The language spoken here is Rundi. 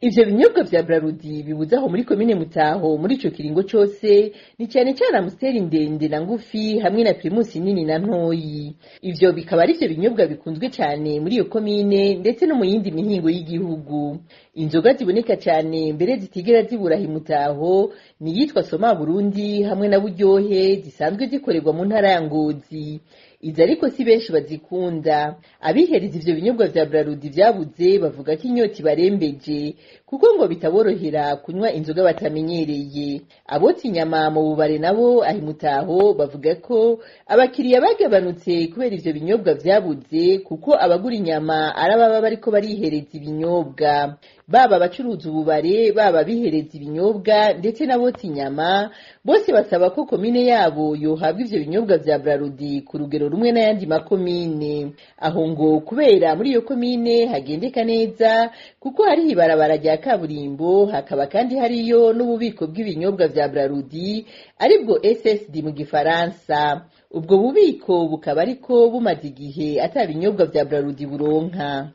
Ivyo binyobwa vya Brarudi bibuze aho muri komine Mutaho muri ico kiringo cose ni cane cane Amstel ndende na ngufi hamwe na Primus nini na ntoyi. Ivyo bikaba arivyo binyobwa bikunzwe cane muri iyo komine ndetse no mu yindi mihingo y'igihugu. Inzoga ziboneka cane mbere zitigera zibura aho i Mutaho ni iyitwa Soma Burundi hamwe na Buryohe zisanzwe zikorerwa mu ntara ya Ngozi. Izo ariko si benshi bazikunda. Abihereza ivyo binyobwa vya Brarudi vyabuze bavuga ko inyota ibarembeje kuko ngo bitaborohera kunywa inzoga batamenyereye. Abotsa inyama mu bubare nabo aho i Mutaho bavuga ko abakiriya bagabanutse kubera ivyo binyobwa vyabuze kuko abagura inyama ari ababa bariko barihereza ibinyobwa. Baba abacuruza ububare, baba abihereza ibinyobwa ndetse n'abotsa inyama, bose basaba ko komine yabo yohabwa ivyo binyobwa vya Brarudi ku rugero rumwe n'ayandi makomine. Aho ngo kubera muri iyo komine hagendeka neza kuko hariho ibarabara rya kaburimbo, hakaba kandi hariyo n'ububiko bw'ibinyobwa vya Brarudi aribwo SSD mu gifaransa. Ubwo bubiko bukaba ariko bumaze igihe ata binyobwa vya Brarudi buronka.